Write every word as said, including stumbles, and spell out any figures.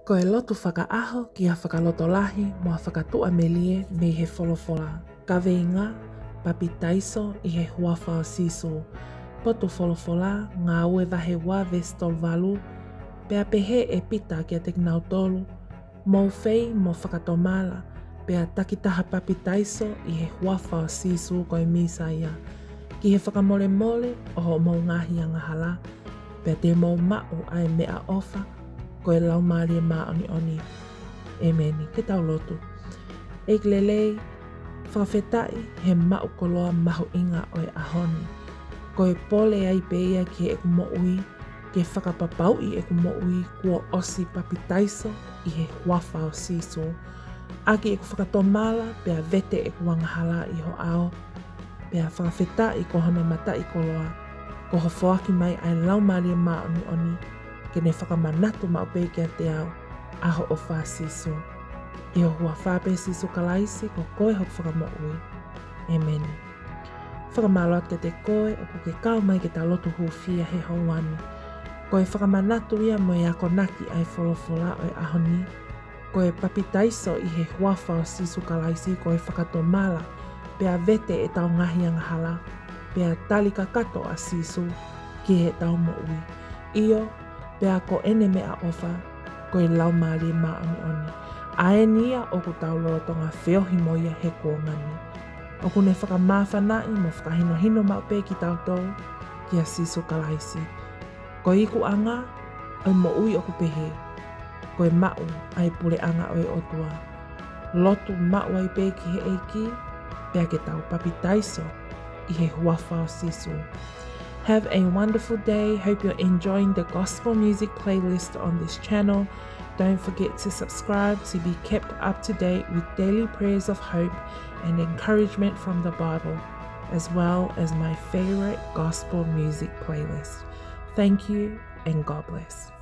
Ko e lotu fakaʻaho ki ha fakalotolahi mo ha fakatuʻamelie mei he folofola. Kaveinga: Papitaiso ʻi he huafa ʻo Sīsū. Potu folofola, Ngāue vahe ua veesi tolu valu. Pea pehē ʻe Pita kiate kinautolu, Mou fei mo fakatomala, pea takitaha papitaiso ʻi he huafa ʻo Sīsū ko e Mīsaia, ki he fakamolemole ʻo hoʻomou ngaahi angahala, pea te mou maʻu ʻa e meʻaʻofa ko e Laumālie Māʻoniʻoni. ʻEmeni. Ke tau lotu. ʻEiki lelei, fakafetaʻi he maʻu koloa mahuʻinga ʻo e ʻaho ni. Ko e pole ai pē ia ki heʻeku moʻui, ke fakapapauʻi ʻeku moʻui kuo ʻosi papitaiso ʻi he huafa ʻo Sīsū, ʻaki ʻeku fakatomala pea vete ʻeku angahala ʻi ho ʻao. Pea fakafetaʻi ko hono mataʻikoloa, ko hoʻo foaki mai ʻa e Laumālie Māʻoniʻoni, ke ne fakamanatu maʻu pē kiate au ʻa hoʻo ʻofa, Sīsū. ʻI ho huafa pē, Sīsū Kalaisi, ko koe hoku Fakamoʻui. ʻEmeni. Fakamālō atu kiate koe ʻoku ke kau mai ke tau lotu hūfia he houa ni. Ko e fakamanatu ia mo e akonaki ʻa e folofola ʻo e ʻaho ni. Ko e papitaiso ʻi he huafa ʻo Sīsū Kalaisi ko e fakatomala, pea vete ʻetau ngaahi angahala, pea tali kakato ʻa Sīsū ki heʻetau moʻui. ʻIo, pea ko ʻene meʻaʻofa ko e Laumālie Māʻoniʻoni. ʻA eni ia ʻoku tau lolotonga feohi mo ia he kuonga ni. ʻOku ne fakamāfanaʻi mo fakahinohino maʻu pē kitautolu kia Sīsū Kalaisi. Ko e ikuʻanga ʻo e moʻui ʻoku pehē, ko e maʻu ʻa e puleʻanga ʻo e ʻOtua. Lotu maʻu ai pē ki he ʻEiki, pea ke tau papitaiso ʻi he huafa ʻo Sīsū. Have a wonderful day. Hope you're enjoying the gospel music playlist on this channel. Don't forget to subscribe to be kept up to date with daily prayers of hope and encouragement from the Bible, as well as my favorite gospel music playlist. Thank you and God bless.